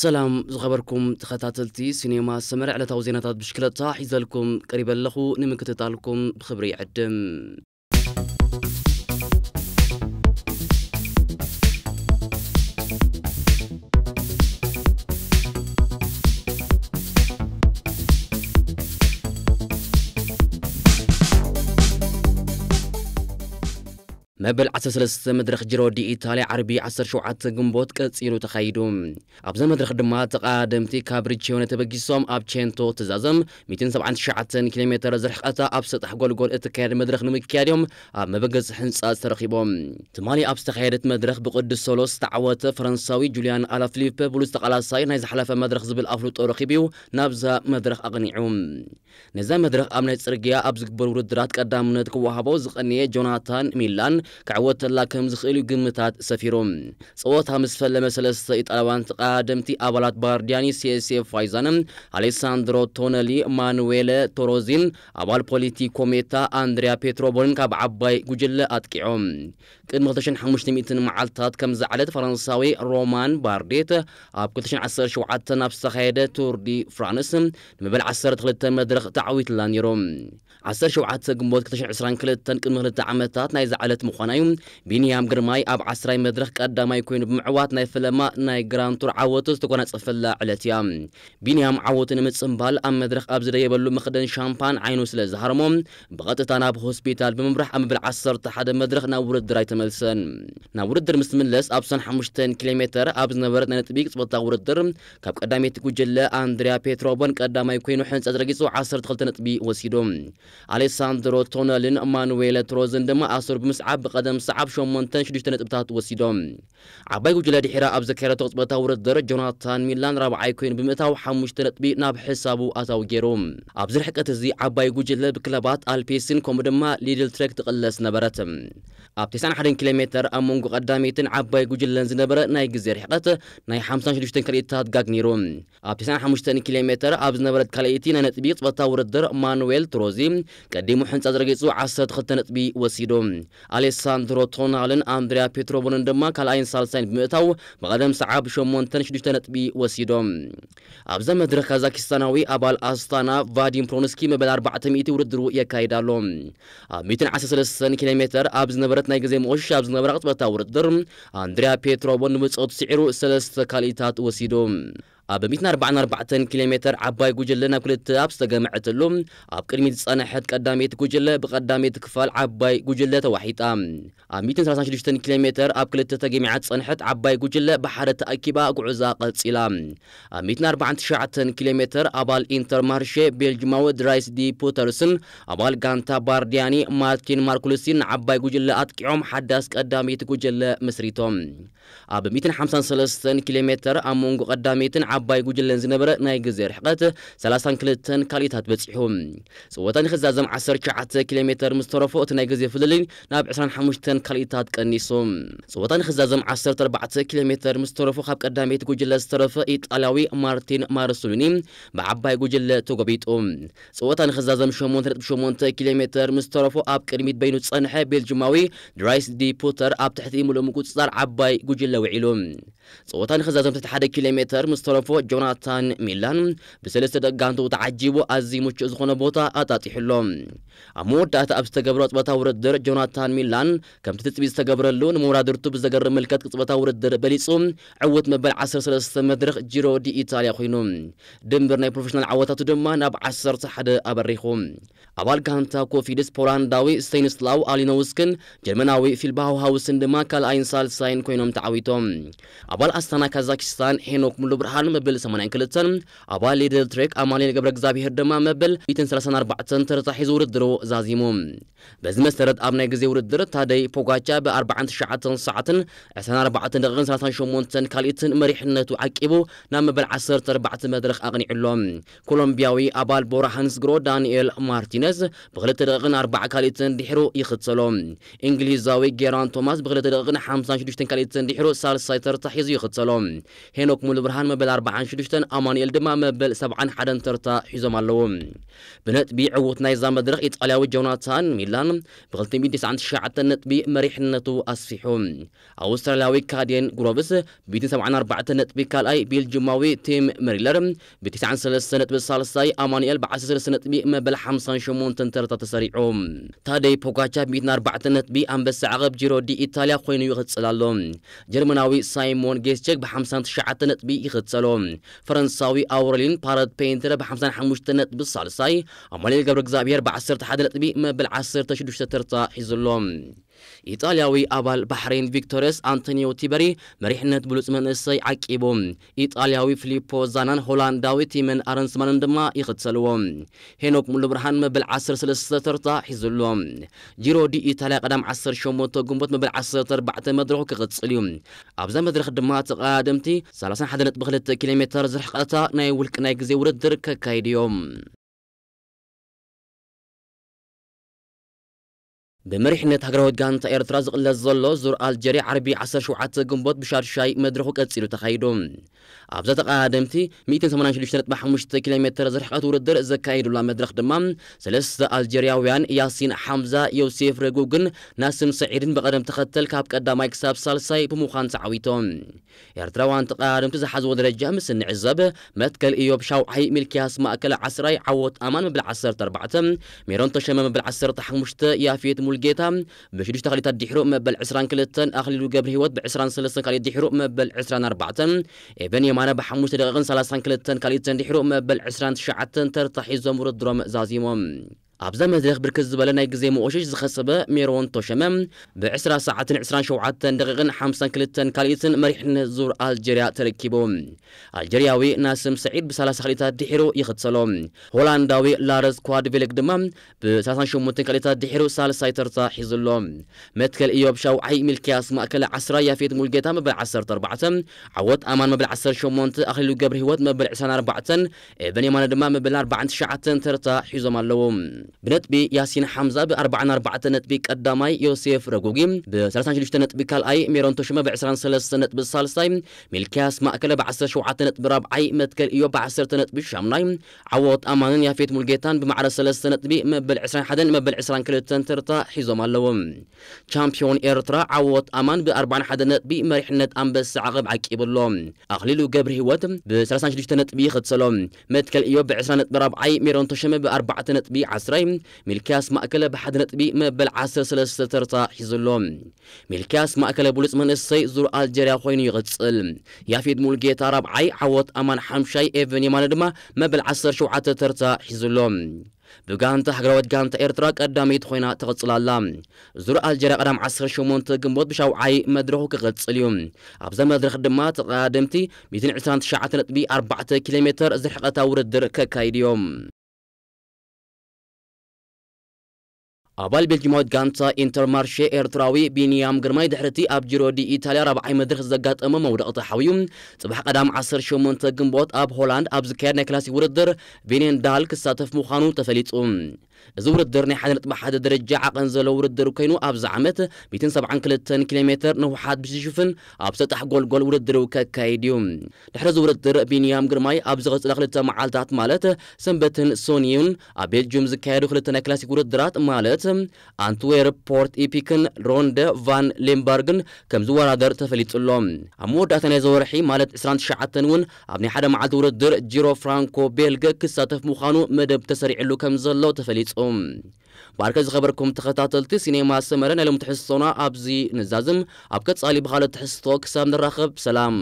ሰላም ዝኸበርኩም ተኸታተልቲ ሲኔማ ሰመረ፣ ዕለታዊ ዜናታት ብሽክለታ ሒዘልኩም ቀሪበ ኣለኹ። ንምክትታልኩም ብኽብሪ ይዕድም። መበል ዓሰርተ ሰለስተ መድረኽ ጂሮ ዲ ኢታልያ ዓርቢ ዓሰርተ ሸውዓተ ግንቦት ቀጺሉ ተኻይዱ። ኣብዛ መድረኽ ድማ ተቐዳደምቲ ካብ ሪቺዮነ ተበጊሶም ኣብ ቼንቶ ትዛዘም ሚእትን ሰብዓን ትሽዓተን ኪሎ ሜተር ዝርሕቐታ ኣብ ሰጣሕ ጎልጎል እትካየድ መድረኽ ንምክያድ እዮም ኣብ መበገሲ ህንጻ ዝተረኺቦም። ትማሊ ኣብ ዝተኻየደት መድረኽ ብቅዱስ ሶሎ ዝተዓወተ ፈረንሳዊ ጁልያን ኣላፊሊፐ ብሉጽ ተቓላሳይ ናይ ዝሓለፈ መድረኽ ዝብል ኣፍልጦ ረኺቡ እዩ ናብዛ መድረኽ ኣቕኒዑ። ነዛ መድረኽ ኣብ ናይ ጽርግያ ኣብ ዝግበሩ ውድድራት ቀዳምነት ክወሃቦ ዝቐነየ ጆናታን ሚላን ክዕወተላ ከም ዝኽእል እዩ ግምታት ሰፊሩ። ጸወታ ምስ ፈለመ ሰለስተ ኢጣልያውያን ተቐዳደምቲ ኣባላት ባርዲያኒ፣ ሴሴ ፋይዛን፣ ኣሌሳንድሮ ቶነሊ፣ ማኑዌለ ቶሮዚን፣ ኣባል ፖሊቲ ኮሜታ፣ ኣንድሪያ ፔትሮቦንን ካብ ዓባይ ጉጅለ ኣጥቂዖም። ቅድሚ ክልተ ሽሕን ሓሙሽተ ሚእትን መዓልታት ከም ዝዓለት ፈረንሳዊ ሮማን ባርዴት ኣብ ክልተ ሽሕን ዓሰርተ ሸውዓተን ኣብ ዝተኻየደ ቱር ዲ ፍራንስ ንመበል ዓሰርተ ክልተ መድረኽ ተዓዊትላ ነይሩ። ዓሰርተ ሸውዓተ ግንቦት ክልተ ሽሕን ዕስራን ክልተን ቅድሚ ክልተ ዓመታት ናይ ዝዓለት ምዃና እዩ። ቢንያም ግርማይ ኣብ ዓስራይ መድረኽ ቀዳማይ ኮይኑ ብምዕዋት ናይ ፈለማ ናይ ግራንድ ቱር ዓወቱ ዝተጎናጸፈላ ዕለት እያ። ቢንያም ዓወቱ ንምጽንባል ኣብ መድረኽ ኣብ ዝደየበሉ መኽደን ሻምፓን ዓይኑ ስለ ዝሃረሞ ብቐጥታ ናብ ሆስፒታል ብምምራሕ ኣብ መበል ዓሰርተ ሓደ መድረኽ ናብ ውድድር ኣይተመልሰን። ናብ ውድድር ምስ ትምለስ ኣብ ሰን ሓሙሽተ ኪሎ ሜተር ኣብ ዝነበረት ናይ ነጥቢ ቅጽበታ ውድድር ካብ ቀዳመይቲ ጉጅለ ኣንድሪያ ፔትሮቦን ቀዳማይ ኮይኑ ሕንጸት ረጊጹ ዓሰርተ ክልተ ነጥቢ ወሲዱ። ኣሌሳንድሮ ቶነልን ማኑዌለ ትሮዝን ድማ ኣሰሩ ብምስዓብ ብቐደም ሰዓብ ሸሞንተን ሽዱሽተ ነጥብታት ወሲዶም። ዓባይ ጉጅለ ድሒራ ኣብ ዘካየደቶ ቅጽበታዊ ውድድር ጆናታን ሚላን ራብዓይ ኮይኑ ብምእታው ሓሙሽተ ነጥቢ ናብ ሕሳቡ ኣታዊ ገይሩ። ኣብዚ ርሕቀት እዚ ዓባይ ጉጅለ ብክለባት ኣልፔሲን ከምኡ ድማ ሊድል ትሬክ ትቕለስ ነበረት። ኣብ ተስዓን ሓደን ኪሎ ሜተር ኣብ መንጎ ቀዳመይትን ዓባይ ጉጅለን ዝነበረ ናይ ግዜ ርሕቀት ናይ ሓምሳን ሽዱሽተን ካልኢታት ጋግ ነይሩ። ኣብ ተስዓን ሓሙሽተን ኪሎ ሜተር ኣብ ዝነበረት ካልኣይቲ ናይ ነጥቢ ቅጽበታዊ ውድድር ማኑዌል ትሮዚ ቀዲሙ ሕንጻ ዝረጊጹ ዓሰርተ ክልተ ነጥቢ ወሲዱ። ኣሌሳንድሮ ቶናልን ኣንድሪያ ፔትሮቦንን ድማ ካልኣይን ሳልሳይን ብምእታው ብቐደም ሰዓብ ሸሞንተን ሽዱሽተ ነጥቢ ወሲዶም። ኣብዛ መድረኽ ካዛኪስታናዊ ኣባል ኣስታና ቫዲም ፕሮንስኪ መበል ኣርባዕተ ሚእቲ ውድድሩ የካይድ ኣሎ። ኣብ ሚእትን ዓሰርተ ሰለስተን ኪሎ ሜተር ኣብ ዝነበረት ናይ ግዜ መቑሽሽ ኣብ ዝነበራ ቅጽበታዊ ውድድር ኣንድሪያ ፔትሮቦ ንብጾቱ ስዒሩ ሰለስተ ካልኢታት ወሲዱ። ኣብ ሚእትን ኣርባዓን ኣርባዕተን ኪሎ ሜተር ዓባይ ጉጅለ ናብ ክልተ ኣብ ዝተገምዐትሉ ኣብ ቅድሚት ዝጸንሐት ቀዳመይቲ ጉጅለ ብቐዳመይቲ ክፋል ዓባይ ጉጅለ ተዋሒጣ። ኣብ ሚእትን ሰላሳን ሽዱሽተን ኪሎ ሜተር ኣብ ክልተ ተገሚዓ ዝጸንሐት ዓባይ ጉጅለ ብሓደ ተኣኪባ ጉዕዛ ቀጺላ። ኣብ ሚእትን ኣርባዓን ትሽዓተን ኪሎ ሜተር ኣባል ኢንተርማርሼ ቤልጅማዊ ድራይስ ዲ ፑተርስን ኣባል ጋንታ ባርዲያኒ ማርቲን ማርኩልሲን ንዓባይ ጉጅለ ኣጥቂዖም ሓዳስ ቀዳመይቲ ጉጅለ መስሪቶም። ኣብ ሚእትን ሓምሳን ሰለስተን ኪሎ ሜተር ኣብ መንጎ ቀዳመይትን ዓባይ ጉጅለን ዝነበረ ናይ ግዜ ርሕቀት ሰላሳን ክልተን ካልኢታት በጺሑ። ጸወታ ንኽዛዘም ዓሰርተ ትሽዓተ ኪሎ ሜተር ምስ ተረፎ እቲ ናይ ግዜ ፍልልይ ናብ ዕስራን ሓሙሽተን ካልኢታት ቀኒሱ። ጸወታ ንኽዛዘም ዓሰርተ ኣርባዕተ ኪሎ ሜተር ምስ ተረፎ ካብ ቀዳመይቲ ጉጅለ ዝተረፈ ኢጣልያዊ ማርቲን ማርሱሊኒ ብዓባይ ጉጅለ ተጎቢጡ። ጸወታ ንኽዛዘም ሸሞንተ ነጥቢ ሸሞንተ ኪሎ ሜተር ምስ ተረፎ ኣብ ቅድሚት በይኑ ዝጸንሐ ቤልጅማዊ ድራይስ ዲ ፑተር ኣብ ትሕቲ ምሉእ ምቁጽጻር ዓባይ ጉጅለ ውዒሉ። ጸወታ ንኽዛዘም ትሕቲ ሓደ ኪሎ ሜተር ምስ ተረፎ ጆናታን ሚላን ብሰለስተ ደቂ ጋንትኡ ተዓጂቡ ኣዝዩ ምቹእ ዝኾነ ቦታ ኣጣጢሑ ኣሎ። ኣብ መወዳእታ ኣብ ዝተገብረ ቅጽበታዊ ውድድር ጆናታን ሚላን ከምቲ ትጽቢት ዝተገብረሉ ንመወዳድርቱ ብዘገርም ምልከት ቅጽበታዊ ውድድር በሊጹ ዕዉት መበል ዓሰርተ ሰለስተ መድረኽ ጂሮ ዲ ኢታልያ ኮይኑ። ድምር ናይ ፕሮፌሽናል ዓወታቱ ድማ ናብ ዓሰርተ ሓደ ኣበሪኹ። ኣባል ጋንታ ኮፊድስ ፖላንዳዊ ስቴኒስላው ኣሊኖውስክን ጀርመናዊ ፊል ባውሃውስን ድማ ካልኣይን ሳልሳይን ኮይኖም ተዓዊቶም። ኣባል ኣስታና ካዛኪስታን ሄኖክ ሙሉ ብርሃን መበል ሰማንያን ክልተን፣ ኣባል ሊድል ትሬክ ኣማኑኤል ገብረ እግዚኣብሔር ድማ መበል ሚእትን ሰላሳን ኣርባዕተን ተረታ ሒዙ ውድድሩ ዛዚሙ። በዚ መሰረት ኣብ ናይ ግዜ ውድድር ታደይ ፖጋቻ ብ ኣርባዓን ትሽዓተን ሰዓትን ዕስራን ኣርባዕተን ደቂቕን ሰላሳን ሸሞንተን ካልኢትን መሪሕነቱ ዓቂቡ ናብ መበል ዓሰርተ ኣርባዕተ መድረኽ ኣቕኒዑ ኣሎ። ኮሎምቢያዊ ኣባል ቦራ ሃንስግሮ ዳንኤል ማርቲነዝ ብክልተ ደቂቕን ኣርባዓ ካልኢትን ድሕሩ ይኽተሎ። እንግሊዛዊ ጌራን ቶማስ ብክልተ ደቂቕን ሓምሳን ሽዱሽተን ካልኢትን ድሕሩ ሳልሳይ ተርታ ሒዙ ይኽተሎ። ሄኖክ ሙሉብርሃን መበል ኣርባዓን ሽዱሽተን፣ ኣማኑኤል ድማ መበል ሰብዓን ሓደን ተርታ ሒዞም ኣለዉ። ብነጥቢ ዕዉት ናይዛ መድረኽ ኢጣልያዊ ጆናታን ሚላን ብ ክልተ ሚእትን ተስዓን ትሽዓተን ነጥቢ መሪሕነቱ ኣስፊሑ። ኣውስትራልያዊ ካዴን ግሮቭስ ብ ሚእትን ሰብዓን ኣርባዕተን ነጥቢ ካልኣይ፣ ቤልጅማዊ ቲም መሪለር ብ ተስዓን ሰለስተን ነጥቢ ሳልሳይ፣ ኣማኑኤል ብ ዓሰርተ ሰለስተ ነጥቢ መበል ሓምሳን ሸሞንተን ተርታ ተሰሪዑ። ታደይ ፖጋቻ ብ ሚእትን ኣርባዕተን ነጥቢ ኣንበሳ ዓቐብ ጂሮ ዲ ኢታልያ ኮይኑ ይቕጽል ኣሎ። ጀርመናዊ ሳይሞን ጌስቸግ ብ ሓምሳን ትሽዓተን ነጥቢ ይኽተሎ። ፈረንሳዊ ኣውረሊን ፓረት ፔንተር ብ ሓምሳን ሓሙሽተን ነጥቢ ሳልሳይ፣ ኣማኑኤል ገብረ እግዚኣብሔር ብ ዓሰርተ ሓደ ነጥቢ መበል ዓሰርተ ሽዱሽተ ተርታ ሒዙ ኣሎ። ኢጣልያዊ ኣባል ባሕሬን ቪክቶርያስ ኣንቶኒዮ ቲበሪ መሪሕነት ብሉጽ መንእሰይ ዓቂቡ። ኢጣልያዊ ፊሊፖ ዛናን ሆላንዳዊ ቲመን ኣረንስማንን ድማ ይኽተልዎ። ሄኖክ ሙሉብርሃን መበል ዓሰርተ ሰለስተ ተርታ ሒዙ ኣሎ። ጂሮ ዲ ኢታልያ ቀዳም ዓሰርተ ሸሞንተ ግንቦት መበል ዓሰርተ ኣርባዕተ መድረኹ ክቕጽል እዩ። ኣብዛ መድረኽ ድማ ተቐዳደምቲ ሰላሳን ሓደን ነጥቢ ክልተ ኪሎ ሜተር ዝርሕቐታ ናይ ውልቂ ናይ ግዜ ውድድር ከካይዱ እዮም። ብመሪሕነት ሃገራዊት ጋንታ ኤርትራ ዝቕለስ ዘሎ ዙር ኣልጀርያ ዓርቢ ዓሰርተ ሸውዓተ ግንቦት ብሻድሻይ መድረኹ ቀጺሉ ተኻይዱ። ኣብዛ ተቐዳደምቲ ሚእትን ሰማንያን ሽዱሽተ ነጥቢ ሓሙሽተ ኪሎ ሜተር ዝርሕቐት ውድድር ዘካየዱላ መድረኽ ድማ ሰለስተ ኣልጀርያውያን ያሲን ሓምዛ፣ ዮሴፍ ረጉግን ናስም ሰዒድን ብቐደም ተኸተል ካብ ቀዳማይ ክሳብ ሳልሳይ ብምዃን ተዓዊቶም። ኤርትራውያን ተቐዳደምቲ ዝሓዝዎ ደረጃ ምስ እንዕዘብ፣ መትከል ኢዮብ ሻውዓይ፣ ሚልኪያስ ማእከለ ዓስራይ፣ ዓወት ኣማን መበል ዓሰርተ ኣርባዕተ፣ ሜሮን ተሸመ መበል ዓሰርተ ሓሙሽተ፣ ያፌት ሙልጌታ ብሽዱሽተ ካሊታት ድሒሩ መበል ዕስራን ክልተን፣ ኣኽሊሉ ገብረ ህይወት ብዕስራን ሰለስተን ካሊት ድሒሩ መበል ዕስራን ኣርባዕተን፣ ኤቨን የማነ ብሓሙሽተ ደቂቕን ሰላሳን ክልተን ካሊትን ድሒሩ መበል ዕስራን ትሽዓተን ተርታ ሒዞም ውድድሮም ዛዚሞም። ኣብዛ መድረኽ ብርክት ዝበለ ናይ ግዜ መቆሸሽ ዝኸሰበ ሜሮን ቶሸመ ብዕስራ ሰዓትን ዕስራን ሸውዓተን ደቂቕን ሓምሳን ክልተን ካልኢትን መሪሕነት ዙር ኣልጀርያ ተረኪቡ። ኣልጀርያዊ ናስም ሰዒድ ብሰላሳ ካልኢታት ድሒሩ ይኽተሎ። ሆላንዳዊ ላረስ ኳድቬልክ ድማ ብሰላሳን ሸሞንተን ካልኢታት ድሒሩ ሳልሳይ ተርታ ሒዙ ኣሎ። መትከል ኢዮብ ሻውዓይ፣ ሚልኪያስ ማእከለ ዓስራ፣ ያፌት ሙልጌታ መበል ዓሰርተ ኣርባዕተ፣ ዓወት ኣማን መበል ዓሰርተ ሸሞንተ፣ ኣኽሊሉ ገብረ ህይወት መበል ዕስራን ኣርባዕተን፣ ኤቨን የማነ ድማ መበል ኣርባዓን ትሽዓተን ተርታ ሒዞም ኣለዉ። ብነጥቢ ያሲን ሓምዛ ብ ኣርባዓን ኣርባዕተን ነጥቢ ቀዳማይ፣ ዮሴፍ ረጉጊ ብ ሰላሳን ሽዱሽተ ነጥቢ ካልኣይ፣ ሜሮን ቶሽመ ብ ዕስራን ሰለስተን ነጥቢ ሳልሳይ፣ ሚልኪያስ ማእከለ ብ ዓሰርተ ሸውዓተ ነጥቢ ራብዓይ፣ መትከል ኢዮብ ብ ዓሰርተ ነጥቢ ሻምናይ፣ ዓወት ኣማንን ያፌት ሙልጌታን ብማዕረ ሰለስተ ነጥቢ መበል ዕስራን ሓደን መበል ዕስራን ክልተን ተርታ ሒዞም ኣለዉ። ቻምፒዮን ኤርትራ ዓወት ኣማን ብ ኣርባዓን ሓደን ነጥቢ መሪሕነት ኣንበሳ ዓቐብ ዓቂቡ ኣሎ። ኣኽሊሉ ገብረ ህይወት ብ ሰላሳን ሽዱሽተ ነጥቢ ይኽተሎ። መትከል ኢዮብ ብ ዕስራ ነጥቢ ራብዓይ፣ ሜሮን ተሸመ ብ ኣርባዕተ ነጥቢ ዓስራይ፣ ሚልኪያስ ማእከለ ብ ሓደ ነጥቢ መበል ዓሰርተ ሰለስተ ተርታ ሒዙ ኣሎ። ሚልኪያስ ማእከለ ብሉጽ መንእሰይ ዙር ኣልጀርያ ኮይኑ ይቕጽል። ያፌት ሙልጌታ ራብዓይ፣ ዓወት ኣማን ሓምሻይ፣ ኤቨን የማነ ድማ መበል ዓሰርተ ሸውዓተ ተርታ ሒዙ ኣሎ። ብጋንታ ሃገራዊት ጋንታ ኤርትራ ቀዳመይቲ ኮይና ትቕጽል ኣላ። ዙር ኣልጀርያ ቀዳም ዓሰርተ ሸሞንተ ግንቦት ብሻውዓይ መድረኹ ክቕጽል እዩ። ኣብዛ መድረኽ ድማ ተቐዳደምቲ ሚእትን ዕስራን ትሽዓተ ነጥቢ ኣርባዕተ ኪሎ ሜተር ዝርሕቐታ ውድድር ከካይዱ እዮም። ኣባል ቤልጂማዊት ጋንታ ኢንተርማርሼ ኤርትራዊ ቢንያም ግርማይ ድሕርቲ ኣብ ጂሮ ዲ ኢታልያ ራብዓይ መድረኽ ዘጋጠመ መውደቕቲ ሓውዩ ጽባሕ ቀዳም ዓሰርተ ሸሞንተ ግንቦት ኣብ ሆላንድ ኣብ ዝካየድ ናይ ክላሲክ ውድድር ቬኔንዳል ክሳተፍ ምዃኑ ተፈሊጡ። እዚ ውድድር ናይ ሓደ ነጥቢ ሓደ ደረጃ ዓቐን ዘለዎ ውድድር ኮይኑ ኣብዚ ዓመት ሚእትን ሰብዓን ክልተን ኪሎ ሜተር ነውሓት ብዝሽፍን ኣብ ሰጣሕ ጎልጎል ውድድር ከካይድ እዩ። ድሕሪ እዚ ውድድር ቢንያም ግርማይ ኣብ ዝቐጽላ ክልተ መዓልታት ማለት ሰንበትን ሰኑይን ኣብ ቤልጅዩም ዝካየዱ ክልተ ናይ ክላሲክ ውድድራት ማለት ኣንትዌርፕ ፖርት ኢፒክን ሮንደ ቫን ሌምበርግን ከም ዝወዳደር ተፈሊጡ ኣሎ። ኣብ መወዳእታ ናይዚ ወርሒ ማለት ዕስራን ትሽዓተን እውን ኣብ ናይ ሓደ መዓልቲ ውድድር ጂሮ ፍራንኮ ቤልግ ክሳተፍ ምዃኑ መደብ ተሰሪዕሉ ከም ዘሎ ተፈሊጹ። ባርከ ዝኸበርኩም ተኸታተልቲ ሲኔማ ሰመረ ናይ ሎም ትሕዝቶና ኣብዚ ንዛዝም። ኣብ ቀጻሊ ብኻልእ ትሕዝቶ ክሳብ ንራኸብ ሰላም።